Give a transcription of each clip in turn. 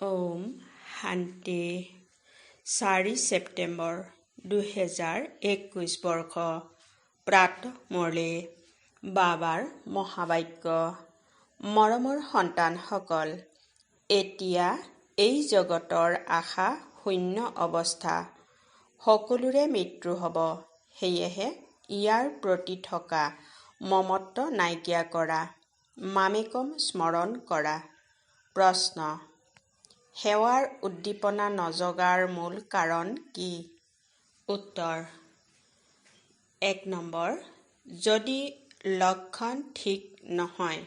ওম শান্তি। 4 ছেপ্টেম্বৰ 2021 বৰ্ষ, প্ৰাত মুৰলী, বাবাৰ মহাবাক্য। মৰমৰ সন্তানসকল, এতিয়া এই জগতৰ আশা শূন্য অৱস্থা, সকলোৰে মৃত্যু হ'ব। সেয়েহে ইয়াৰ প্ৰতি থকা মমত্ব নাইকিয়া কৰা, মামেকম স্মৰণ কৰা। প্ৰশ্ন: সেৱাৰ উদ্দীপনা নজগাৰ মূল কাৰণ কি? উত্তৰ: 1 নম্বৰ, যদি লক্ষণ ঠিক নহয়,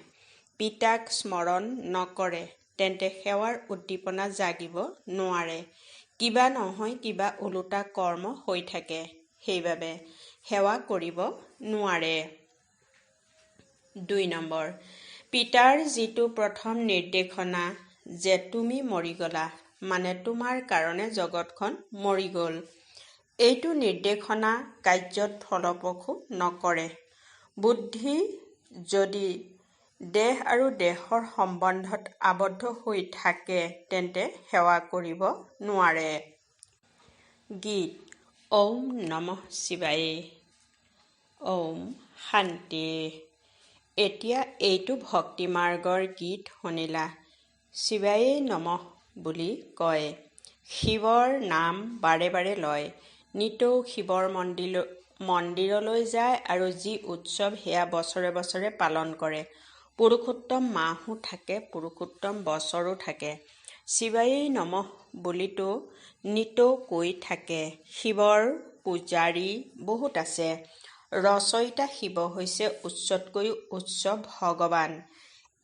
পিতাক স্মৰণ নকৰে, তেন্তে সেৱাৰ উদ্দীপনা জাগিব নোৱাৰে। কিবা নহয় কিবা ওলোটা কৰ্ম হৈ থাকে, সেইবাবে সেৱা কৰিব নোৱাৰে। 2 নম্বৰ, পিতাৰ যিটো প্ৰথম নিৰ্দেশনা যে তুমি মৰি গ'লা, মানে তোমাৰ কাৰণে জগতখন মৰি গ'ল, এইটো নিৰ্দেশনা কাৰ্যত ফলপ্ৰসূ নকৰে। বুদ্ধি যদি দেহ আৰু দেহৰ সম্বন্ধত আবদ্ধ হৈ থাকে, তেন্তে সেৱা কৰিব নোৱাৰে। গীত: ওম নমঃ শিৱায়। ওম শান্তি। এতিয়া এইটো ভক্তি মাৰ্গৰ গীত শুনিলা। শিৱায়ে নমঃ বুলি কয়, শিৱৰ নাম বাৰে বাৰে লয়, নিতৌ শিৱৰ মন্দিৰলৈ যায় আৰু যি উৎসৱ সেয়া বছৰে বছৰে পালন কৰে। পুৰুষোত্তম মাহো থাকে, পুৰুষোত্তম বছৰো থাকে। শিৱায়ে নমঃ বুলিতো নিতৌ কৈ থাকে। শিৱৰ পূজাৰী বহুত আছে। ৰচয়িতা শিৱ হৈছে উচ্চতকৈও উচ্চ ভগৱান।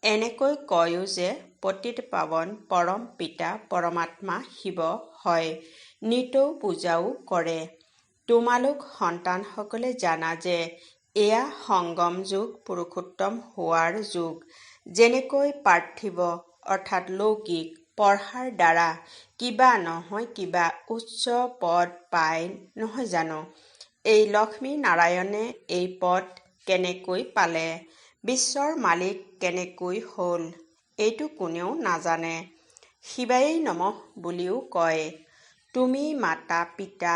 এনেকৈ কয়ো যে পতিত পাৱন পৰম পিতা পৰমাত্মা শিৱ হয়, নিতৌ পূজাও কৰে। তোমালোক সন্তানসকলে জানা যে এয়া সংগম যুগ, পুৰুষোত্তম হোৱাৰ যুগ। যেনেকৈ পাৰ্থিৱ অৰ্থাৎ লৌকিক পঢ়াৰ দ্বাৰা কিবা নহয় কিবা উচ্চ পদ পায় নহয় জানো? এই লক্ষ্মী নাৰায়ণে এই পদ কেনেকৈ পালে? বিশ্বৰ মালিক কেনেকৈ হ'ল? এইটো কোনেও নাজানে। শিৱায়ে নমঃ বুলিও কয়। তুমি মাতা পিতা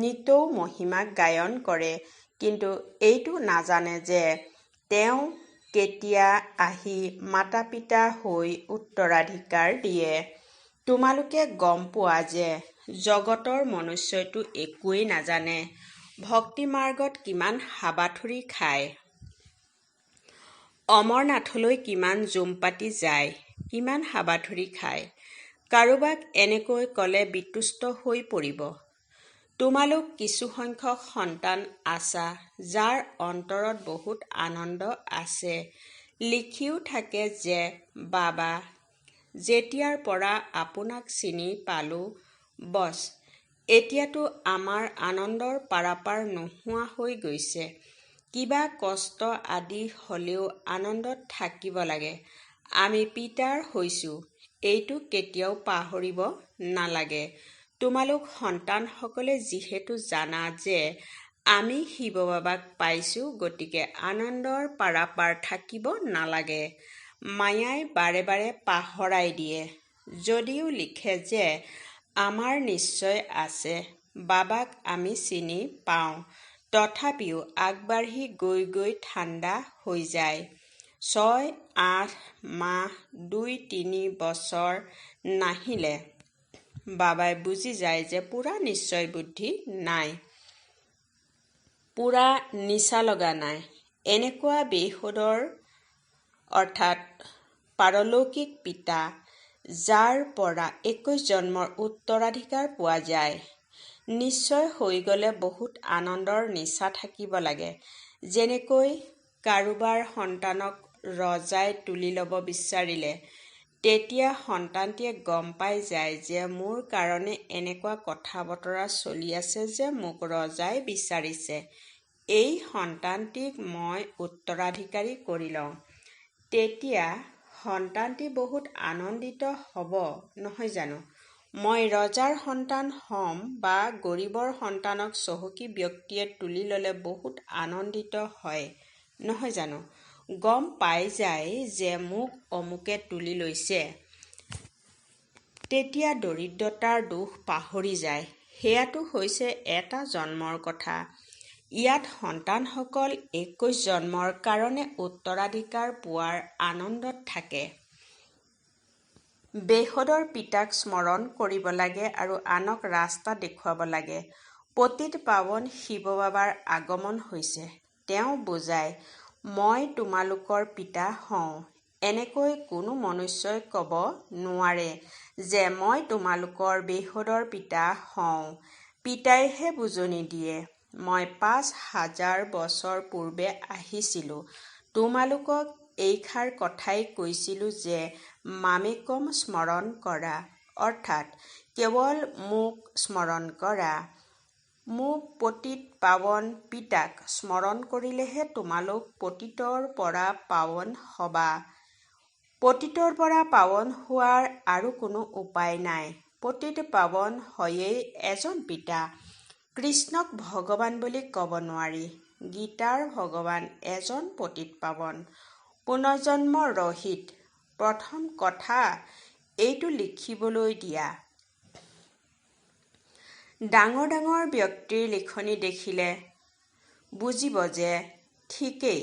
নিতৌ মহিমাক গায়ন কৰে, কিন্তু এইটো নাজানে যে তেওঁ কেতিয়া আহি মাতা পিতা হৈ উত্তৰাধিকাৰ দিয়ে। তোমালোকে গম পোৱা যে জগতৰ মনুষ্যইতো একোৱেই নাজানে। ভক্তি মাৰ্গত কিমান হাবাথুৰি খায়। অমৰনাথলৈ কিমান জুম পাতি যায়, কিমান হাবাথুৰি খায়। কাৰোবাক এনেকৈ ক'লে বিতুষ্ট হৈ পৰিব। তোমালোক কিছুসংখ্যক সন্তান আছা যাৰ অন্তৰত বহুত আনন্দ আছে। লিখিও থাকে যে বাবা, যেতিয়াৰ পৰা আপোনাক চিনি পালো, বছ এতিয়াতো আমাৰ আনন্দৰ পাৰাপাৰ নোহোৱা হৈ গৈছে। কিবা কষ্ট আদি হ'লেও আনন্দত থাকিব লাগে। আমি পিতাৰ হৈছো, এইটো কেতিয়াও পাহৰিব নালাগে। তোমালোক সন্তানসকলে যিহেতু জানা যে আমি শিৱ বাবাক পাইছো, গতিকে আনন্দৰ পাৰাপাৰ থাকিব নালাগে। মায়াই বাৰে বাৰে পাহৰাই দিয়ে। যদিও লিখে যে আমাৰ নিশ্চয় আছে, বাবাক আমি চিনি পাওঁ, তথাপিও আগবাঢ়ি গৈ গৈ ঠাণ্ডা হৈ যায়। 6, 8 মাহ, 2-3 বছৰ নাহিলে বাবাই বুজি যায় যে পূৰা নিশ্চয় বুদ্ধি নাই, পূৰা নিচা লগা নাই। এনেকুৱা বেহুদৰ অৰ্থাৎ পাৰলৌকিক পিতা, যাৰ পৰা 21 জন্মৰ উত্তৰাধিকাৰ পোৱা যায়। নিশ্চয় হৈ গ'লে বহুত আনন্দৰ নিচা থাকিব লাগে। যেনেকৈ কাৰোবাৰ সন্তানক ৰজাই তুলি ল'ব বিচাৰিলে, তেতিয়া সন্তানটিয়ে গম পাই যায় যে মোৰ কাৰণে এনেকুৱা কথা বতৰা চলি আছে যে মোক ৰজাই বিচাৰিছে, এই সন্তানটিক মই উত্তৰাধিকাৰী কৰি লওঁ। তেতিয়া সন্তানটি বহুত আনন্দিত হ'ব নহয় জানো? মই ৰজাৰ সন্তান হ'ম বা গৰীবৰ সন্তানক চহকী ব্যক্তিয়ে তুলি ল'লে বহুত আনন্দিত হয় নহয় জানো? গম পাই যায় যে মোক অমুকে তুলি লৈছে। তেতিয়া দৰিদ্ৰতাৰ দুখ পাহৰি যায়। সেয়াতো হৈছে এটা জন্মৰ কথা। ইয়াত সন্তানসকল 21 জন্মৰ কাৰণে উত্তৰাধিকাৰ পোৱাৰ আনন্দত থাকে। বেহদৰ পিতাক স্মৰণ কৰিব লাগে আৰু আনক ৰাস্তা দেখুৱাব লাগে। পতিত পাৱন শিৱ বাবাৰ আগমন হৈছে। তেওঁ বুজায়, মই তোমালোকৰ পিতা হওঁ। এনেকৈ কোনো মনুষ্যই ক'ব নোৱাৰে যে মই তোমালোকৰ বেহদৰ পিতা হওঁ। পিতাইহে বুজনি দিয়ে, মই 5000 বছৰ পূৰ্বে আহিছিলোঁ। তোমালোকক এইষাৰ কথাই কৈছিলোঁ যে মামেকম স্মৰণ কৰা, অৰ্থাৎ কেৱল মোক স্মৰণ কৰা। মোক পতিত পাৱন পিতাক স্মৰণ কৰিলেহে তোমালোক পতিতৰ পৰা পাৱন হ'বা। পতিতৰ পৰা পাৱন হোৱাৰ আৰু কোনো উপায় নাই। পতিত পাৱন হয়েই এজন পিতা। কৃষ্ণক ভগৱান বুলি ক'ব নোৱাৰি। গীতাৰ ভগৱান এজন পতিত পাৱন, পুনৰ্জন্ম ৰহিত। প্ৰথম কথা এইটো লিখিবলৈ দিয়া। ডাঙৰ ডাঙৰ ব্যক্তিৰ লিখনি দেখিলে বুজিব যে ঠিকেই,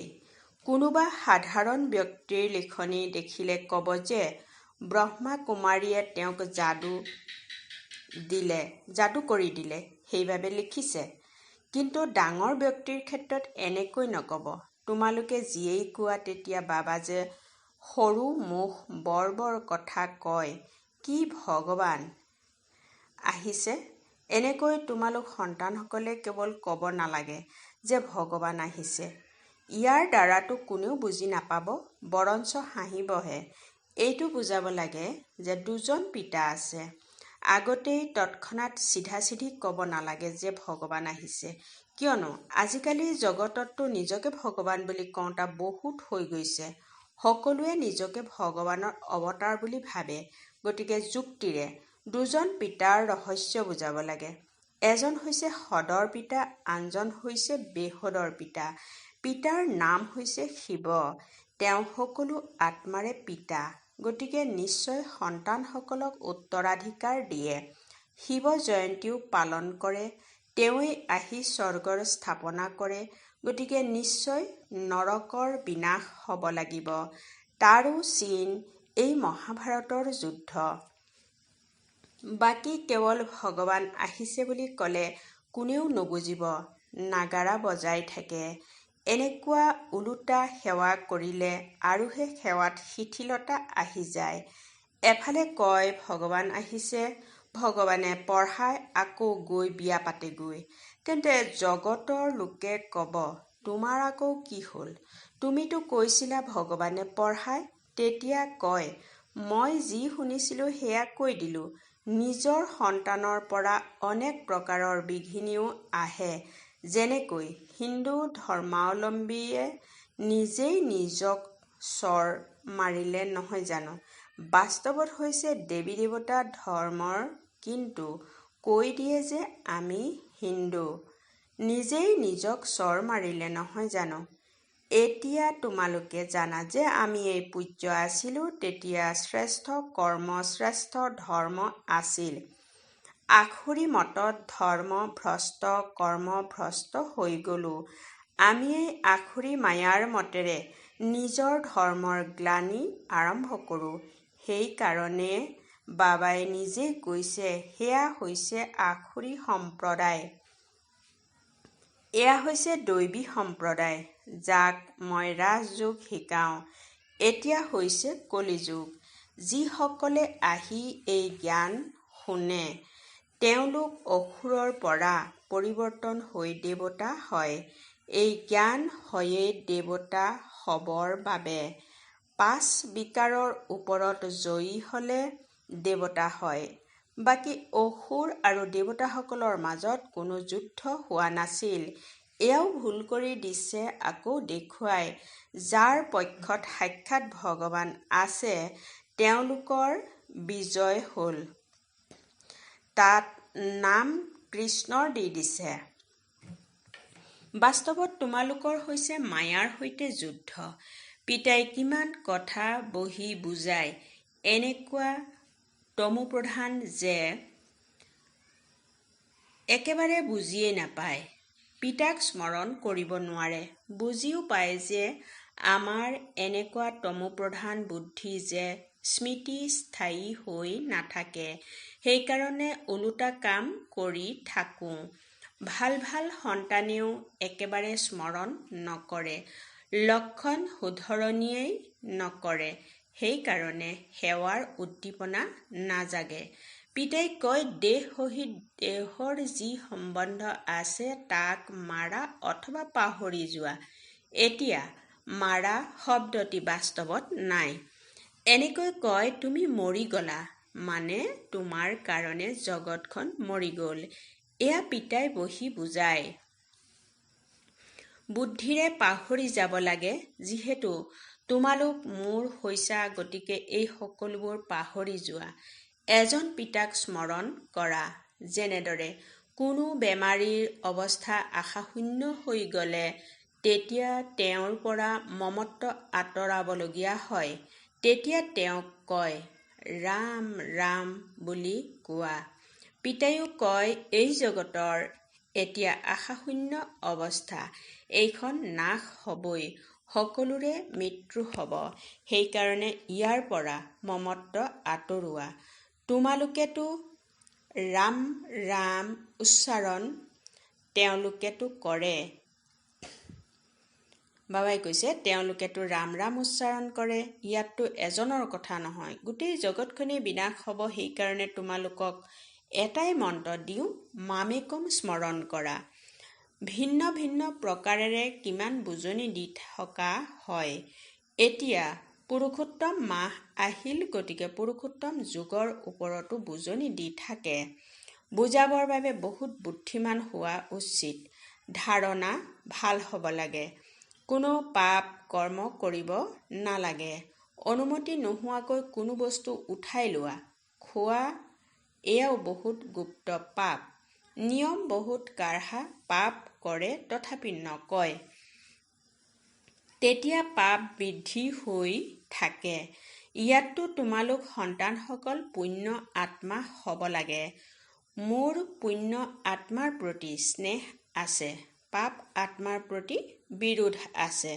কোনোবা সাধাৰণ ব্যক্তিৰ লিখনি দেখিলে ক'ব যে ব্ৰহ্মা কুমাৰীয়ে তেওঁক যাদু কৰি দিলে, সেইবাবে লিখিছে। কিন্তু ডাঙৰ ব্যক্তিৰ ক্ষেত্ৰত এনেকৈ নক'ব। তোমালোকে যিয়েই কোৱা তেতিয়া বাবা যে সৰু মুখ বৰ বৰ কথা কয়, কি ভগৱান আহিছে। এনেকৈ তোমালোক সন্তানসকলে কেৱল ক'ব নালাগে যে ভগৱান আহিছে। ইয়াৰ দ্বাৰাতো কোনেও বুজি নাপাব, বৰঞ্চ হাঁহিবহে। এইটো বুজাব লাগে যে দুজন পিতা আছে। আগতেই তৎক্ষণাত চিধা-চিধি ক'ব নালাগে যে ভগৱান আহিছে, কিয়নো আজিকালি জগতততো নিজকে ভগৱান বুলি কওঁতা বহুত হৈ গৈছে। সকলোৱে নিজকে ভগৱানৰ অৱতাৰ বুলি ভাবে। গতিকে যুক্তিৰে দুজন পিতাৰ ৰহস্য বুজাব লাগে। এজন হৈছে সদৰ পিতা, আনজন হৈছে বেহদৰ পিতা। পিতাৰ নাম হৈছে শিৱ। তেওঁ সকলো আত্মাৰে পিতা, গতিকে নিশ্চয় সন্তানসকলক উত্তৰাধিকাৰ দিয়ে। শিৱ জয়ন্তীও পালন কৰে। তেওঁৱেই আহি স্বৰ্গৰ স্থাপনা কৰে, গতিকে নিশ্চয় নৰকৰ বিনাশ হ'ব লাগিব। তাৰো চিন এই মহাভাৰতৰ যুদ্ধ। বাকী কেৱল ভগৱান আহিছে বুলি ক'লে কোনেও নুবুজিব, নাগাৰা বজাই থাকে। এনেকুৱা ওলোটা সেৱা কৰিলে আৰুহে সেৱাত শিথিলতা আহি যায়। এফালে কয় ভগৱান আহিছে, ভগৱানে পঢ়ায়, আকৌ গৈ বিয়া পাতেগৈ। তেন্তে জগতৰ লোকে ক'ব, তোমাৰ আকৌ কি হ'ল? তুমিতো কৈছিলা ভগৱানে পঢ়ায়। তেতিয়া কয়, মই যি শুনিছিলোঁ সেয়া কৈ দিলোঁ। নিজৰ সন্তানৰ পৰা অনেক প্ৰকাৰৰ বিঘিনিও আহে। যেনেকৈ হিন্দু ধৰ্মাৱলম্বীয়ে নিজেই নিজক চৰ মাৰিলে নহয় জানো? বাস্তৱত হৈছে দেৱী দেৱতা ধৰ্মৰ, কিন্তু কৈ দিয়ে যে আমি হিন্দু। নিজেই নিজক চৰ মাৰিলে নহয় জানো? এতিয়া তোমালোকে জানা যে আমি এই পূজ্য আছিলোঁ, তেতিয়া শ্ৰেষ্ঠ কৰ্ম, শ্ৰেষ্ঠ ধৰ্ম আছিল। আসুৰি মতত ধৰ্ম ভ্ৰষ্ট, কৰ্ম ভ্ৰষ্ট হৈ গ'লোঁ। আমি এই আসুৰি মায়াৰ মতেৰে নিজৰ ধৰ্মৰ গ্লানি আৰম্ভ কৰোঁ। সেইকাৰণে বাবাই নিজেই কৈছে, সেয়া হৈছে আসুৰি সম্প্ৰদায়, এয়া হৈছে দৈৱী সম্প্ৰদায়, যাক মই ৰাজযোগ শিকাওঁ। এতিয়া হৈছে কলিযুগ। যিসকলে আহি এই জ্ঞান শুনে তেওঁলোক অসুৰৰ পৰা পৰিৱৰ্তন হৈ দেৱতা হয়। এই জ্ঞান হয়েই দেৱতা হ'বৰ বাবে। 5 বিকাৰৰ ওপৰত জয়ী হ'লে দেৱতা হয়। বাকী অসুৰ আৰু দেৱতাসকলৰ মাজত কোনো যুদ্ধ হোৱা নাছিল। এয়াও ভুল কৰি দিছে, আকৌ দেখুৱাই যাৰ পক্ষত সাক্ষাৎ ভগৱান আছে তেওঁলোকৰ বিজয় হ'ল। তাত নাম কৃষ্ণৰ দি দিছে। বাস্তৱত তোমালোকৰ হৈছে মায়াৰ সৈতে যুদ্ধ। পিতাই কিমান কথা বহি বুজায়, এনেকুৱা তমোপ্ৰধান যে একেবাৰে বুজিয়েই নাপায়। পিতাক স্মৰণ কৰিব নোৱাৰে। বুজিও পায় যে আমাৰ এনেকুৱা তমোপ্ৰধান বুদ্ধি যে স্মৃতি স্থায়ী হৈ নাথাকে, সেইকাৰণে ওলোটা কাম কৰি থাকোঁ। ভাল ভাল সন্তানেও একেবাৰে স্মৰণ নকৰে, লক্ষণ শুধৰণিয়েই নকৰে, সেইকাৰণে সেৱাৰ উদ্দীপনা নাজাগে। পিতাই কয়, দেহ সহিত দেহৰ যি সম্বন্ধ আছে তাক মাৰা অথবা পাহৰি যোৱা। এতিয়া মাৰা শব্দটি বাস্তৱত নাই। এনেকৈ কয়, তুমি মৰি গ'লা, মানে তোমাৰ কাৰণে জগতখন মৰি গ'ল। এয়া পিতাই বহি বুজায়। বুদ্ধিৰে পাহৰি যাব লাগে, যিহেতু তোমালোক মোৰ হৈছা, গতিকে এই সকলোবোৰ পাহৰি যোৱা। এজন পিতাক স্মৰণ কৰা। যেনেদৰে কোনো বেমাৰীৰ অৱস্থা আশাশূন্য হৈ গ'লে তেতিয়া তেওঁৰ পৰা মমত্ব আঁতৰাবলগীয়া হয়, তেতিয়া তেওঁক কয়, ৰাম ৰাম বুলি কোৱা। পিতায়ো কয়, এই জগতৰ এতিয়া আশাশূন্য অৱস্থা, এইখন নাশ হ'বই, সকলোৰে মৃত্যু হ'ব, সেইকাৰণে ইয়াৰ পৰা মমত্ব আঁতৰোৱা। তোমালোকেতো ৰাম ৰাম উচ্চাৰণ তেওঁলোকেতো কৰে। বাবাই কৈছে, তেওঁলোকেতো ৰাম ৰাম উচ্চাৰণ কৰে, ইয়াততো এজনৰ কথা নহয়, গোটেই জগতখনেই বিনাশ হ'ব, সেইকাৰণে তোমালোকক এটাই মন্ত্ৰ দিওঁ, মামেকম স্মৰণ কৰা। ভিন্ন ভিন্ন প্ৰকাৰেৰে কিমান বুজনি দি থকা হয়। এতিয়া পুৰুষোত্তম মাহ আহিল, গতিকে পুৰুষোত্তম যুগৰ ওপৰতো বুজনি দি থাকে। বুজাবৰ বাবে বহুত বুদ্ধিমান হোৱা উচিত, ধাৰণা ভাল হ'ব লাগে, কোনো পাপ কৰ্ম কৰিব নালাগে, অনুমতি নোহোৱাকৈ কোনো বস্তু উঠাই লোৱা, খোৱা, এয়াও বহুত গুপ্ত পাপ। নিয়ম বহুত কাঢ়া, পাপ কৰে তথাপি নকয়, তেতিয়া পাপ বৃদ্ধি হৈ থাকে। ইয়াততো তোমালোক সন্তানসকল পুণ্য আত্মা হ'ব লাগে। মোৰ পুণ্য আত্মাৰ প্ৰতি স্নেহ আছে, পাপ আত্মাৰ প্ৰতি বিৰোধ আছে।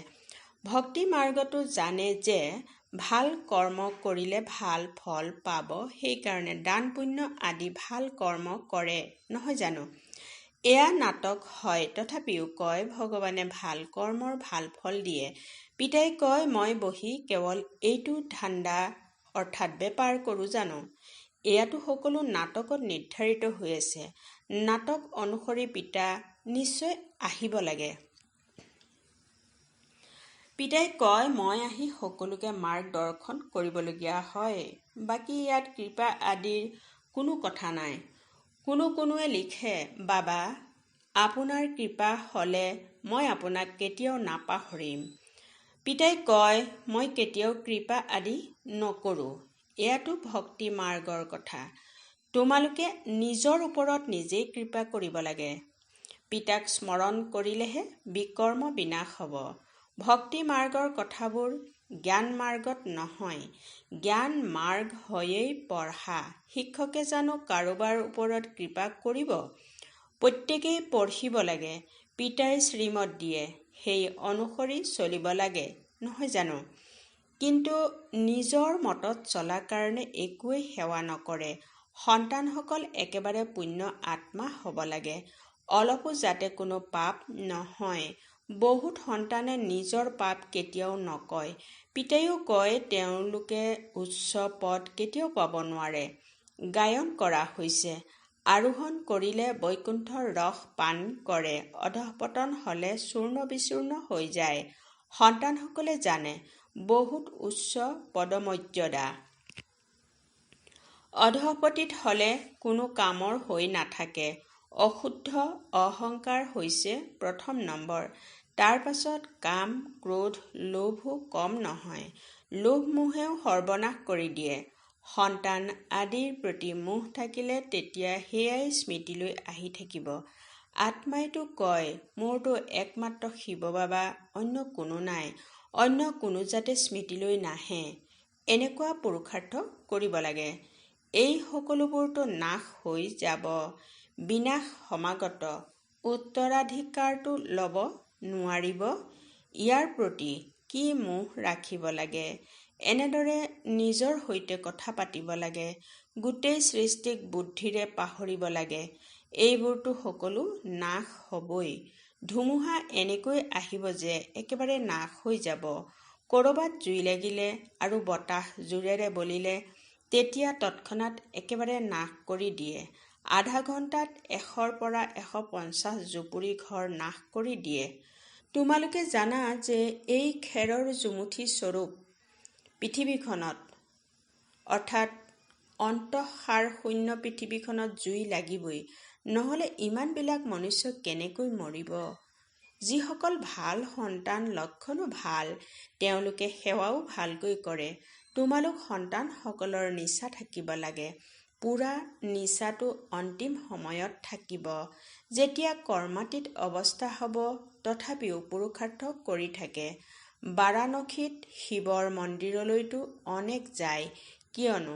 ভক্তি মাৰ্গতো জানে যে ভাল কৰ্ম কৰিলে ভাল ফল পাব, সেইকাৰণে দান পুণ্য আদি ভাল কৰ্ম কৰে, নহয় জানো? এয়া নাটক হয়, তথাপিও কয় ভগৱানে ভাল কৰ্মৰ ভাল ফল দিয়ে। পিতাই কয়, মই বহি কেৱল এইটো ধান্দা অৰ্থাৎ বেপাৰ কৰোঁ জানো? এয়াতো সকলো নাটকত নিৰ্ধাৰিত হৈ আছে। নাটক অনুসৰি পিতা নিশ্চয় আহিব লাগে। পিতাই কয়, মই আহি সকলোকে মাৰ্গদৰ্শন কৰিবলগীয়া হয়, বাকী ইয়াত কৃপা আদিৰ কোনো কথা নাই। কোনো কোনোৱে লিখে, বাবা আপোনাৰ কৃপা হ'লে মই আপোনাক কেতিয়াও নাপাহৰিম। পিতাই কয়, মই কেতিয়াও কৃপা আদি নকৰোঁ। এয়াতো ভক্তি মাৰ্গৰ কথা। তোমালোকে নিজৰ ওপৰত নিজেই কৃপা কৰিব লাগে। পিতাক স্মৰণ কৰিলেহে বিকৰ্ম বিনাশ হ'ব। ভক্তি মাৰ্গৰ কথাবোৰ জ্ঞান মাৰ্গত নহয়। জ্ঞান মাৰ্গ হয়েই পঢ়া। শিক্ষকে জানো কাৰোবাৰ ওপৰত কৃপা কৰিব? প্ৰত্যেকেই পঢ়িব লাগে। পিতাই শ্ৰীমত দিয়ে, সেই অনুসৰি চলিব লাগে, নহয় জানো? কিন্তু নিজৰ মতত চলা কাৰণে একোৱেই সেৱা নকৰে। সন্তানসকল একেবাৰে পুণ্য আত্মা হ'ব লাগে, অলপো যাতে কোনো পাপ নহয়। বহুত সন্তানে নিজৰ পাপ কেতিয়াও নকয়। পিতাইও কয়, তেওঁলোকে উচ্চ পদ কেতিয়াও পাব নোৱাৰে। গায়ন কৰা হৈছে, আৰোহণ কৰিলে বৈকুণ্ঠৰ ৰস পান কৰে, অধঃপতন হ'লে চূৰ্ণ বিচূৰ্ণ হৈ যায়। সন্তানসকলে জানে বহুত উচ্চ পদমৰ্যাদা। অধঃপতিত হ'লে কোনো কামৰ হৈ নাথাকে। অশুদ্ধ অহংকাৰ হৈছে প্ৰথম নম্বৰ, তাৰ পাছত কাম, ক্ৰোধ, লোভো কম নহয়। লোভ মোহেও সৰ্বনাশ কৰি দিয়ে। সন্তান আদিৰ প্ৰতি মোহ থাকিলে তেতিয়া সেয়াই স্মৃতিলৈ আহি থাকিব। আত্মাইতো কয়, মোৰতো একমাত্ৰ শিৱ বাবা, অন্য কোনো নাই, অন্য কোনো যাতে স্মৃতিলৈ নাহে। এনেকুৱা পুৰুষাৰ্থ কৰিব লাগে। এই সকলোবোৰতো নাশ হৈ যাব। বিনাশ সমাগত। উত্তৰাধিকাৰটো ল'ব নোৱাৰিব। ইয়াৰ প্ৰতি কি মোহ ৰাখিব লাগে। এনেদৰে নিজৰ সৈতে কথা পাতিব লাগে। গোটেই সৃষ্টিক বুদ্ধিৰে পাহৰিব লাগে। এইবোৰতো সকলো নাশ হ'বই। ধুমুহা এনেকৈ আহিব যে একেবাৰে নাশ হৈ যাব। ক'ৰবাত জুই লাগিলে আৰু বতাহ জোৰেৰে বলিলে তেতিয়া তৎক্ষণাত একেবাৰে নাশ কৰি দিয়ে। আধা ঘণ্টাত 100ৰ পৰা 150 জুপুৰি ঘৰ নাশ কৰি দিয়ে। তোমালোকে জানা যে এই খেৰৰ জুমুঠি স্বৰূপ পৃথিৱীখনত, অৰ্থাৎ অন্তঃসাৰ শূন্য পৃথিৱীখনত জুই লাগিবই। নহ'লে ইমানবিলাক মনুষ্য কেনেকৈ মৰিব? যিসকল ভাল সন্তান, লক্ষণো ভাল, তেওঁলোকে সেৱাও ভালকৈ কৰে। তোমালোক সন্তানসকলৰ নিচা থাকিব লাগে। পূৰা নিচাটো অন্তিম সময়ত থাকিব। যেতিয়া কৰ্মাতীত অৱস্থা হ'ব, তথাপিও পুৰুষাৰ্থ কৰি থাকে। বাৰাণসীত শিৱৰ মন্দিৰলৈতো অনেক যায়, কিয়নো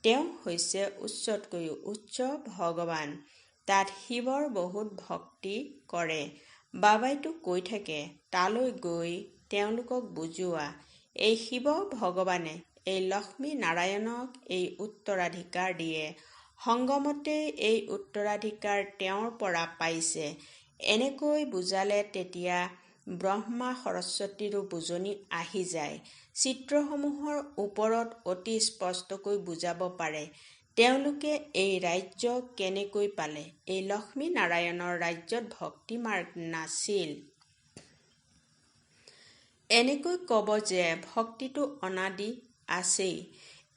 তেওঁ হৈছে উচ্চতকৈও উচ্চ ভগৱান। তাত শিৱৰ বহুত ভক্তি কৰে। বাবাইতো কৈ থাকে, তালৈ গৈ তেওঁলোকক বুজোৱা, এই শিৱ ভগৱানে এই লক্ষ্মী নাৰায়ণক এই উত্তৰাধিকাৰ দিয়ে। সংগমতে এই উত্তৰাধিকাৰ তেওঁৰ পৰা পাইছে। এনেকৈ বুজালে তেতিয়া ব্ৰহ্মা সৰস্বতীৰো বুজনি আহি যায়। চিত্ৰসমূহৰ ওপৰত অতি স্পষ্টকৈ বুজাব পাৰে। তেওঁলোকে এই ৰাজ্য কেনেকৈ পালে? এই লক্ষ্মী নাৰায়ণৰ ৰাজ্যত ভক্তি মাৰ্গ নাছিল। এনেকৈ ক'ব যে ভক্তিটো অনাদি আছেই।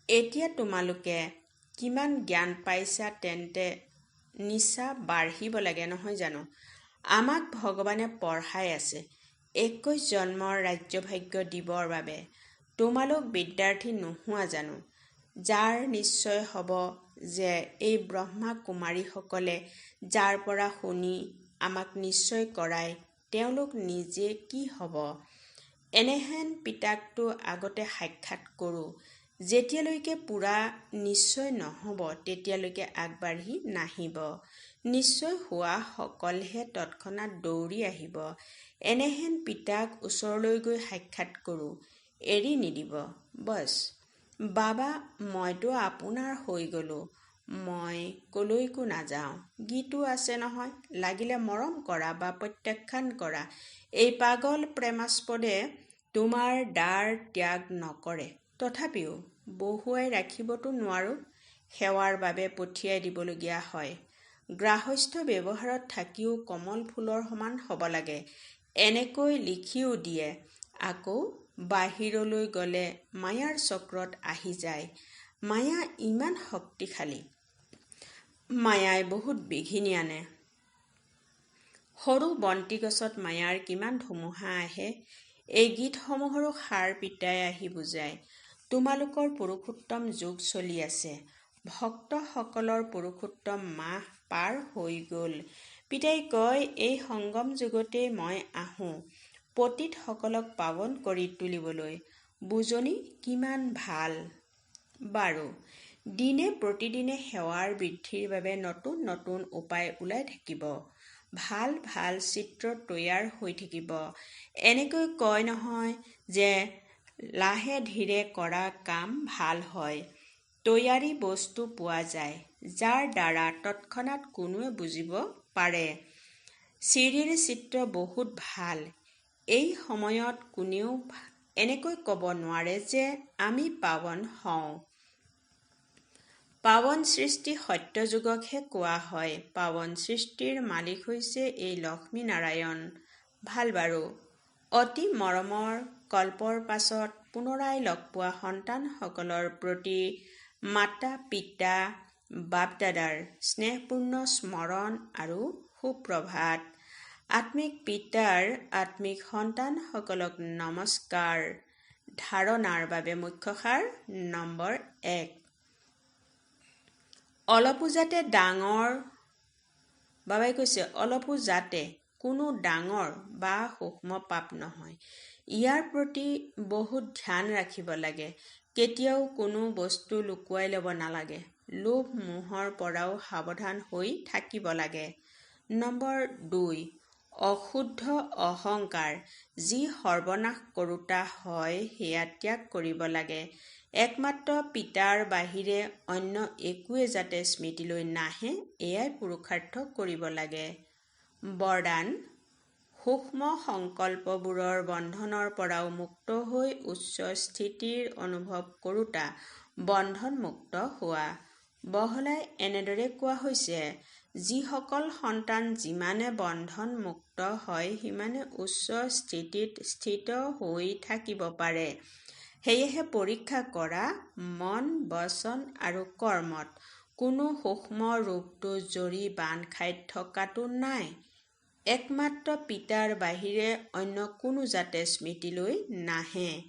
এতিয়া তোমালোকে কিমান জ্ঞান পাইছা, তেন্তে নিচা বাঢ়িব লাগে নহয় জানো? আমাক ভগৱানে পঢ়াই আছে 21 জন্মৰ ৰাজ্যভাগ্য দিবৰ বাবে। তোমালোক বিদ্যাৰ্থী নোহোৱা জানো? যাৰ নিশ্চয় হ'ব যে এই ব্ৰহ্মা কুমাৰীসকলে যাৰ পৰা শুনি আমাক নিশ্চয় কৰায়, তেওঁলোক নিজে কি হ'ব? এনেহেন পিতাকটো আগতে সাক্ষাৎ কৰোঁ। যেতিয়ালৈকে পূৰা নিশ্চয় নহ'ব তেতিয়ালৈকে আগবাঢ়ি নাহিব। নিশ্চয় হোৱা সকলহে তৎক্ষণাত দৌৰি আহিব। এনেহেন পিতাক ওচৰলৈ গৈ সাক্ষাৎ কৰোঁ, এৰি নিদিব। বছ বাবা, মইতো আপোনাৰ হৈ গ'লোঁ, মই কলৈকো নাযাওঁ। গীতো আছে নহয়, লাগিলে মৰম কৰা বা প্ৰত্যাখ্যান কৰা, এই পাগল প্ৰেমাস্পদে তোমাৰ দ্বাৰ ত্যাগ নকৰে। তথাপিও বহুৱাই ৰাখিবতো নোৱাৰোঁ, সেৱাৰ বাবে পঠিয়াই দিবলগীয়া হয়। গ্ৰাহস্থ্য ব্যৱহাৰত থাকিও কমল ফুলৰ সমান হ'ব লাগে, এনেকৈ লিখিও দিয়ে। আকৌ বাহিৰলৈ গ'লে মায়াৰ চক্ৰত আহি যায়। মায়া ইমান শক্তিশালী, মায়াই বহুত বিঘিনি আনে। সৰু বন্তি গছত মায়াৰ কিমান ধুমুহা আহে। এই গীতসমূহৰো সাৰ পিতাই আহি বুজায়। তোমালোকৰ পুৰুষোত্তম যুগ চলি আছে। ভক্তসকলৰ পুৰুষোত্তম মাহ পাৰ হৈ গ'ল। পিতাই কয়, এই সংগম যুগতেই মই আহোঁ পতিতসকলক পাৱন কৰি তুলিবলৈ। বুজনি কিমান ভাল। বাৰু, দিনে প্ৰতিদিনে সেৱাৰ বৃদ্ধিৰ বাবে নতুন নতুন উপায় ওলাই থাকিব। ভাল ভাল চিত্ৰ তৈয়াৰ হৈ থাকিব। এনেকৈ কয় নহয় যে লাহে ধীৰে কৰা কাম ভাল হয়, তৈয়াৰী বস্তু পোৱা যায়, যাৰ দ্বাৰা তৎক্ষণাত কোনোৱে বুজিব পাৰে। চিৰিৰ চিত্ৰ বহুত ভাল। এই সময়ত কোনেও এনেকৈ ক'ব নোৱাৰে যে আমি পাৱন হওঁ। পাৱন সৃষ্টি সত্যযুগকহে কোৱা হয়। পাৱন সৃষ্টিৰ মালিক হৈছে এই লক্ষ্মী নাৰায়ণ। ভাল বাৰু, অতি মৰমৰ কল্পৰ পাছত পুনৰাই লগ পোৱা সন্তানসকলৰ প্ৰতি মাতা পিতা বাপদাদাৰ স্নেহপূৰ্ণ স্মৰণ আৰু সুপ্ৰভাত। আত্মিক পিতাৰ আত্মিক সন্তানসকলক নমস্কাৰ। ধাৰণাৰ বাবে মুখ্য সাৰ নম্বৰ 1। অলপো যাতে ডাঙৰ, বাবাই কৈছে অলপো যাতে কোনো ডাঙৰ বা সূক্ষ্ম পাপ নহয়, ইয়াৰ প্ৰতি বহুত ধ্যান ৰাখিব লাগে। কেতিয়াও কোনো বস্তু লুকুৱাই ল'ব নালাগে। লোভ-মোহৰ পৰাও সাৱধান হৈ থাকিব লাগে। নম্বৰ 2, অশুদ্ধ অহংকাৰ, যি সৰ্বনাশ কৰোঁতা হয়, সেয়া ত্যাগ কৰিব লাগে। একমাত্ৰ পিতাৰ বাহিৰে অন্য একোৱে যাতে স্মৃতিলৈ নাহে, এয়াই পুৰুষাৰ্থ কৰিব লাগে। বৰদান, সূক্ষ্ম সংকল্পবোৰৰ বন্ধনৰ পৰাও মুক্ত হৈ উচ্চ স্থিতিৰ অনুভৱ কৰোঁতা বন্ধনমুক্ত হোৱা। বহলাই এনেদৰে কোৱা হৈছে, যিসকল সন্তান যিমানে বন্ধনমুক্ত হয় সিমানে উচ্চ স্থিতিত স্থিত হৈ থাকিব পাৰে। সেয়েহে পৰীক্ষা কৰা মন, বচন আৰু কৰ্মত কোনো সূক্ষ্ম ৰূপটো জৰি বান্ধ খাই থকাটো নাই। একমাত্ৰ পিতাৰ বাহিৰে অন্য কোনো যাতে স্মৃতিলৈ নাহে।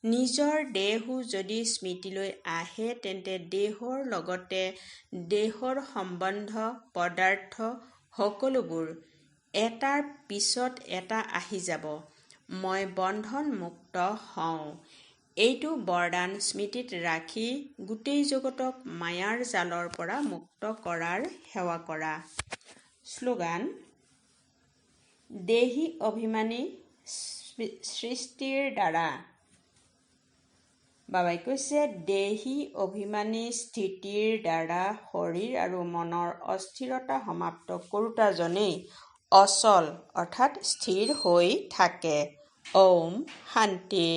নিজৰ দেহো যদি স্মৃতিলৈ আহে তেন্তে দেহৰ লগতে দেহৰ সম্বন্ধ, পদাৰ্থ সকলোবোৰ এটাৰ পিছত এটা আহি যাব। মই বন্ধনমুক্ত হওঁ, এইটো বৰদান স্মৃতিত ৰাখি গোটেই জগতক মায়াৰ জালৰ পৰা মুক্ত কৰাৰ সেৱা কৰা। শ্লোগান, দেহী অভিমানী সৃষ্টিৰ দ্বাৰা। বাবাই কৈছে, দেহী অভিমানী স্থিতিৰ দ্বাৰা শৰীৰ আৰু মনৰ অস্থিৰতা সমাপ্ত কৰোঁতাজনেই অচল অৰ্থাৎ স্থিৰ হৈ থাকে। ঔম শান্তি।